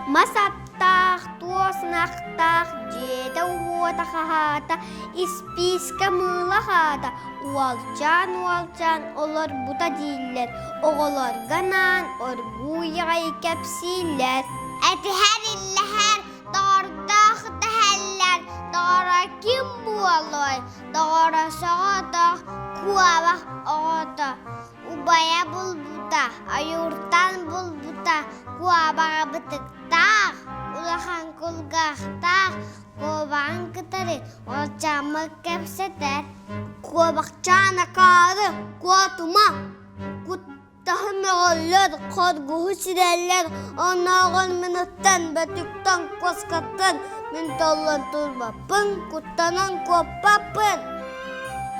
Мас аттаах, туос ынахтаах, дьиэтэ-уота хаһаата, испиискэ мыыла хаата, уолчаан-уолчаан олорбута дииллэр, оҕолорго анаан оргууй аҕай кэпсииллэр. Этиһэр иллэһэр, доҕордоох дэһэллэр, доҕоро ким буолуой, доҕоро соҕотох, куобах оҕото. Убайа булбута, ойууртан булбута, куобаҕа бытыктаах, улахан кулгаахтаах, куобаҕын кытары уолчааммыт кэпсэтэр. Куобахчаан акаары, куотума, куттаһы мөҕөллөр, хоргуһу сирэллэр, оннооҕор минуттан, бөтүктэн, куоскаттан мин толлон турбаппын, куттанан куоппаппын.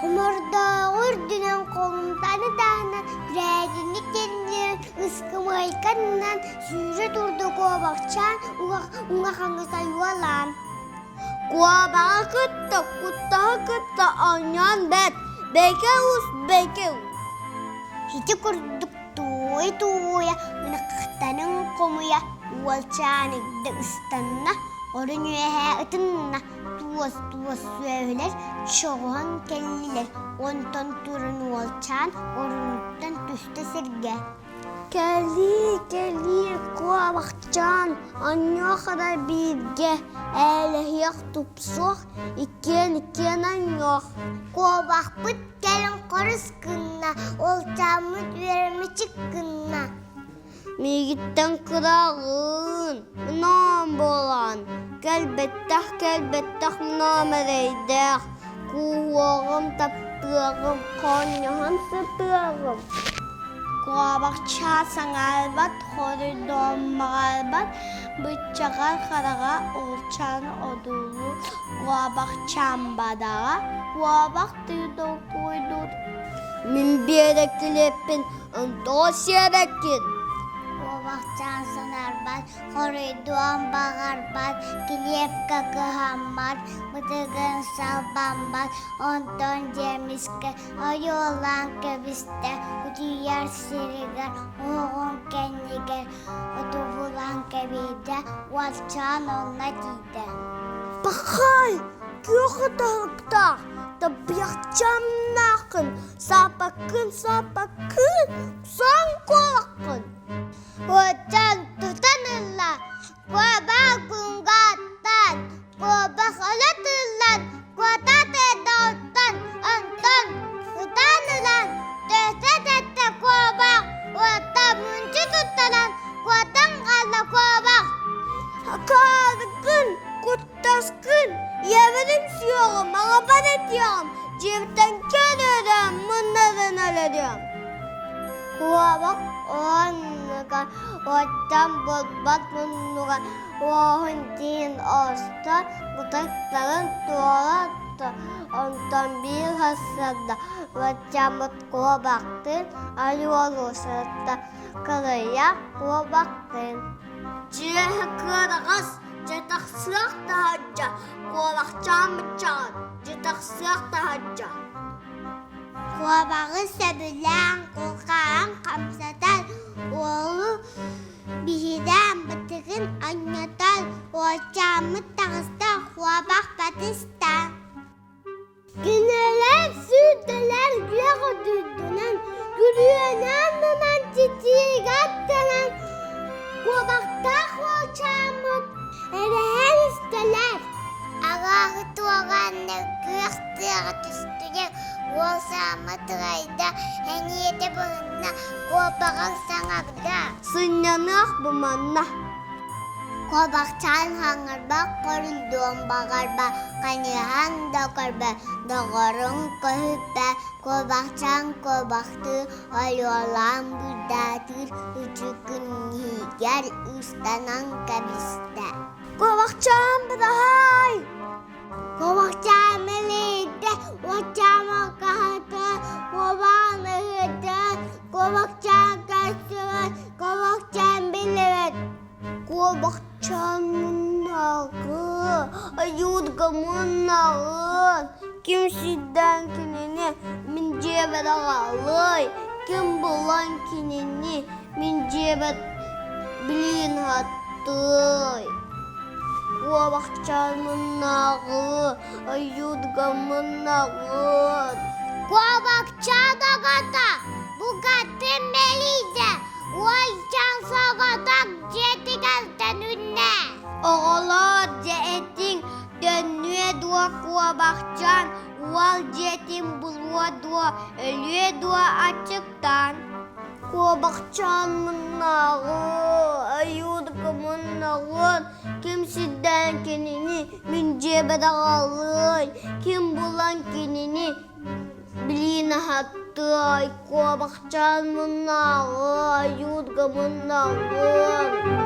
Хомордооҕу үрдүнэн холумтаны таһынан күрээтинник кэннигэр ыскымыайканнан сүүрэ турда куобахчаан уҥа-хаҥас ойуолаан. Куобаҕы кытта, куттаһы кытта оонньоон бэрт, бэйкэ уус, бэйкэ уус. Ити курдук туой-туойа ынахтарын хомуйа уолчаан игдэ ыстанна, орун үөһэ ытынна Туос-туос сүөһүлэр чоҕуһан кэллилэр, онтон туран уолчаан орунуттан түстэ сиргэ. Кэлии, кэлии, куобахчаан, онньуох эрэ бииргэ, ээлэһиэх тупсуох, иккиэн иккиэн анньуох. Куобахпыт кэлин хорус гынна, уолчааммыт үөрэмичик гынна. Миигиттэн кыраҕын, мынаан буолан, кэлбэттэх кэлбэттэх мынаам эрэйдээх, кууһуоҕум, таптыаҕым, хоонньоһон сытыаҕым. Куобахчаа саҥарбат, хоруйдуоммаҕарбат, быччаҕар хараҕа уолчаан одуулуур, куобахчаан бадаҕа, куобах тыы толкуйдуур. Мин биэрэ килиэппин Онтоо сиэбэккин Куобахчаан санарбат, хоруйдуон баҕарбат, килиэпкэ кыһаммат, бытыгын салбаммат, онтон дьиэмискэ ойуолаан кэбистэ, утуйар сиригэр оһоҕун кэннигэр отубулаан кэбийдэ, уолчаан онно тиийдэ. Пахай, күөх ытаһыктаах, табыйахчамнааххын, Сааппаккын, сааппаккын, сан куолаккын. Уотчан тутан ылла, куобах күҥҥэ аттаан, куобах өлө тыллан, куота тыадаҕыттан, онтон ытаан ылан, төһө тэттэ куобах, уоттан мунчу туттаран, куотан хаалла куобах. Акааргын, куттаскын, ийэбэрим сүөҕүм, аҕабар этиэҕим, дьиэбиттэн көрөрөм, муннарын өлөрүөм. Куобах оннуга оттон булбат муннуга уоһун тиин остор, бытыктарын туора онтон биир сарсыарда баччаммыт куобахтыын ойуолуу сырытта, кырыйа куобахтыын. Дьиэһэ кыараҕас, дьэ тахсыах таһырдьа, куолахчаан быччаҕар, дьэ тахсыах таһырдьа. Куобаҕы сөбүлээн кулгааҕын хамсатар, уолу биһирээн бытыгын анньытар, уолчааммыт таҕыста, куобах батыста. Кинилэр сүүрдэлэр күөх үрдүнэн, күрүөнэн мунан титиигэ аттанан, куобахтаах уолчааммыт эрэһэн истэлэр. Аҕааһы туоҕааннар күөх тыаҕа түстүлэр, уол саама тырайда, эниэтэ быһынна, куобаҕын саҥарда. Сынньаныах бу манна. Куобахчаан хаҥырбах хоруйдуон баҕарба, хайыһан да көрбө, доҕоруҥ көһүппэ, куобахчаан куобахтыы ойуолаан бырдаатыыр үчүгүн иһигэр ыстанан кэбистэ. Куобахчаан быраһаай! Куобахчаан мэлийдэ, уоччаама хаһыта, куобаҕын ыһыта, куобахчаан көстүбэт, куобахчаан биллибэт. Куобахчаан муннааҕы, ойуурга муннааҕы, ким сирдээн кинини мин дьиэбэр аҕалыай, ким булан кинини мин дьиэбэр билиин аһат. аһаттыай? Куобахчаан муннааҕы, ойуурга муннаҕын. Куобахчаан оҕото букатын мэлийдэ, уолчаан соҕотох дьиэтигэр төнүннэ. Оҕолоор, дьэ этиҥ, төннүө дуо куобахчаан, уол дьиэтин булуо дуо, өлүө дуо аччыктаан? Куобахчаан муннааҕы, ойуурга муннаҕын, ким сирдээн кинини мин дьиэбэр аҕалыай, ким булан кинини билиин аһаттыай, куобахчаан муннааҕы, ойуурга муннаҕын.